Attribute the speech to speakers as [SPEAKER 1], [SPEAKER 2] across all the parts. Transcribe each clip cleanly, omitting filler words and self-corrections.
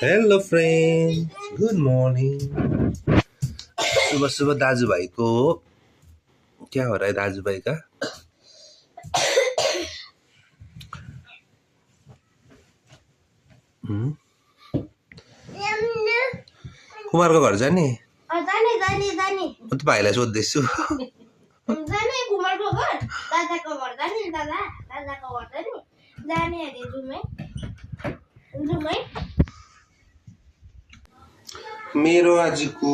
[SPEAKER 1] Hello friend, good morning. सुबह सुबह दाजुभाइको क्या हो र है दाजुभाइ का? कुमारको घर जाने? म त भाइलाई सोध्दैछु।
[SPEAKER 2] कुमारको घर दादाको घर जाने दादाको घर जाने अरे जुमै
[SPEAKER 1] मेरो आजको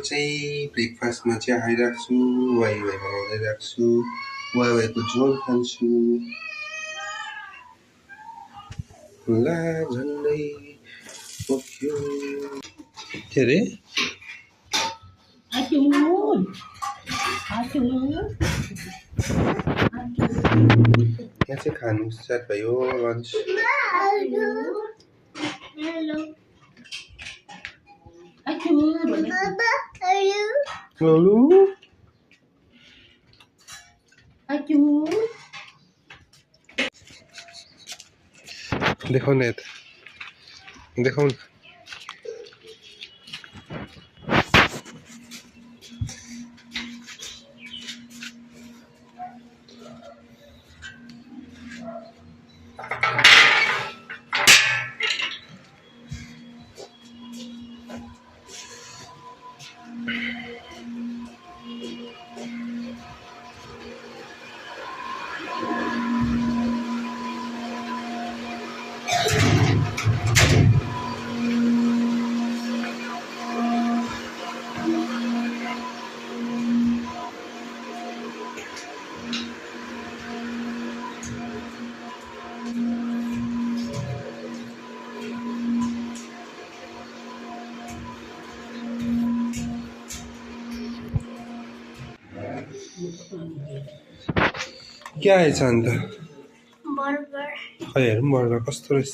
[SPEAKER 1] चाहिँ ब्रेकफास्टमा चाहिँ आइरहेको छु, वाइ बनाउँदै रहेको छु, वाइको झोल खान्छु। ला झन्डै पोख्यो के अरे यहाँ चाहिँ खानु स्टार्ट भयो लन्च। देखो न यता, देखो न। क्या आएछ अन्त?
[SPEAKER 2] बर्गर।
[SPEAKER 1] खै हेरौँ बर्गर कस्तो रहेछ।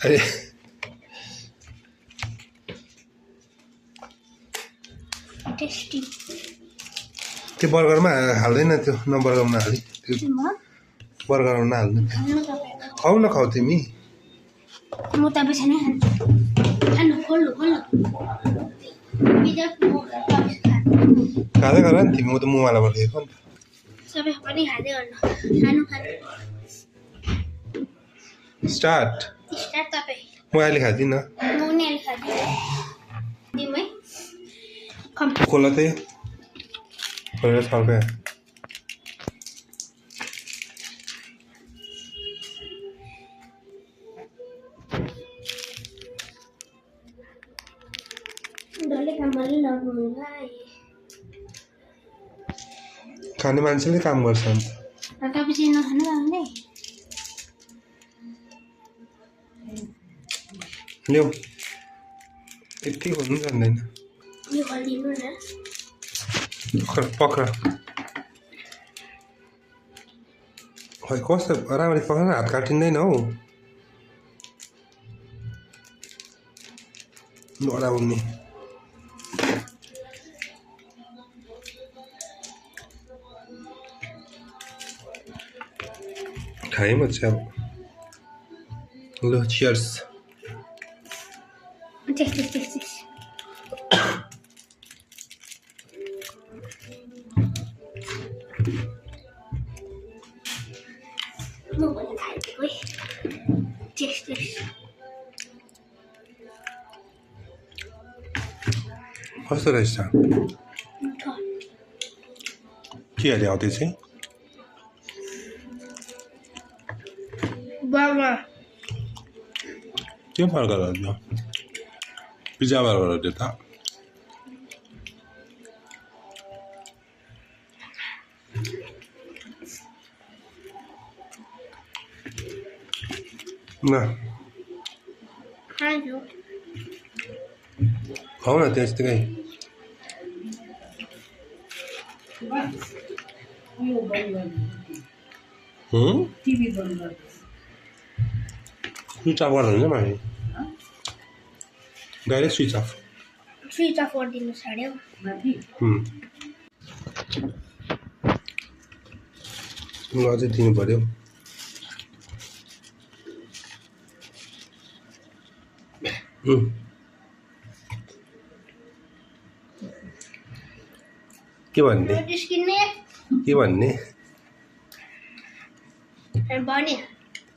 [SPEAKER 1] अरे
[SPEAKER 2] टेस्टी।
[SPEAKER 1] त्यो बर्गरमा हाल्दैन, त्यो नबर्गरमा हाली, त्यो बर्गरमा नहाल्नु। खाऊ न खाऊ तिमी।
[SPEAKER 2] म त अब छैन खानु खोल्नु
[SPEAKER 1] खाँदै गर नि तिमी, म त मुवाला बसेको नि त।
[SPEAKER 2] सबै पनि खाँदै गर्नु खानु
[SPEAKER 1] स्टार्ट
[SPEAKER 2] तपाईँ।
[SPEAKER 1] म अहिले खाँदिनँ।
[SPEAKER 2] म नि अहिले खाँदिनँ। दिमै
[SPEAKER 1] खोला त खोलेर छल्का। खाने मान्छेले काम गर्छ अन्त।
[SPEAKER 2] तपाईँ नखानु आउने
[SPEAKER 1] ल्याउ, यति हुनु जान्दैन।
[SPEAKER 2] यो हालिदिनु न।
[SPEAKER 1] पक्र खै कस्तो राम्ररी पक्र, हात काटिँदैन हौ। नराउने खाएँ म चाहिँ अब। ल चियर्स। कस्तो रहेछ? के अरे हौ त्यो चाहिँ?
[SPEAKER 2] बाबा
[SPEAKER 1] के बर्गर हो त्यो? पिज्जा बर्गर हो त्यो त। ल खाऊ न त्यस्तै। स्विच अफ गर्नु हुन्छ माथि। Direct switch off
[SPEAKER 2] switch off गरिदिनु छाड्यो
[SPEAKER 1] अझै दिनु पर्यो के भन्ने के भन्ने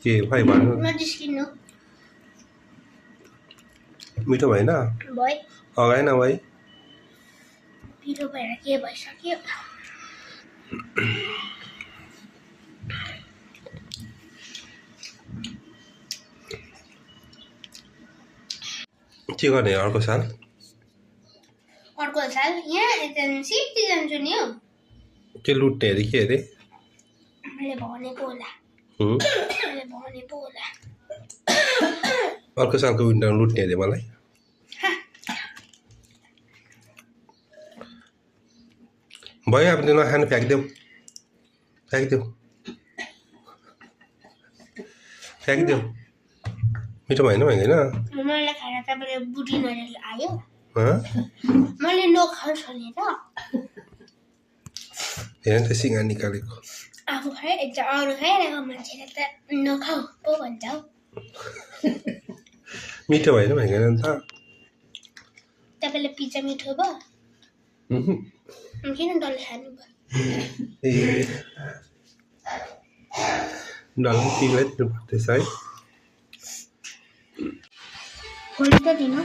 [SPEAKER 1] के भाइ भन्नु मिठो भएन अगाएन भाइ
[SPEAKER 2] पिरो भएर के भइसक्यो
[SPEAKER 1] के गर्ने अर्को साल
[SPEAKER 2] यहाँ सिटी जान्छु नि हौ
[SPEAKER 1] के लुट्ने अरे के अरे
[SPEAKER 2] मैले भनेको होला
[SPEAKER 1] अर्को सालको विन्टरमा लुट्ने अरे मलाई भयो अब त्यो नखानु फ्याँकिदेऊ मिठो भएन होइन
[SPEAKER 2] मैले खाएर तपाईँले बुढी नजर आयो मैले नखाउँछु नि त
[SPEAKER 1] हेर त सिँगा निकालेको
[SPEAKER 2] आफू खाइरहेको छ अरू खाइरहेको मान्छेले त नखाऊ पो भन्छ हौ
[SPEAKER 1] मिठो भएन भएन नि त
[SPEAKER 2] तपाईँले पिज्जा मिठो भयो किन डल्ले खानु भयो
[SPEAKER 1] ए डल्ले तिमीलाई दिनु पर्दैछ है
[SPEAKER 2] खोली त दिनु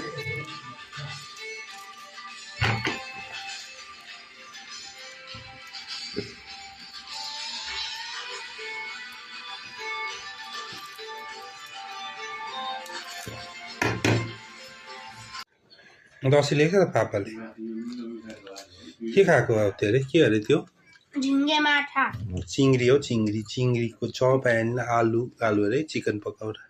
[SPEAKER 1] दसी ल्याएको त पापाले के खाएको अब त्यो अरे के अरे त्यो
[SPEAKER 2] झिङ्गे माछा
[SPEAKER 1] चिङ्री हो चिङ्रीको चप एन्ड आलु अरे चिकन पकौडा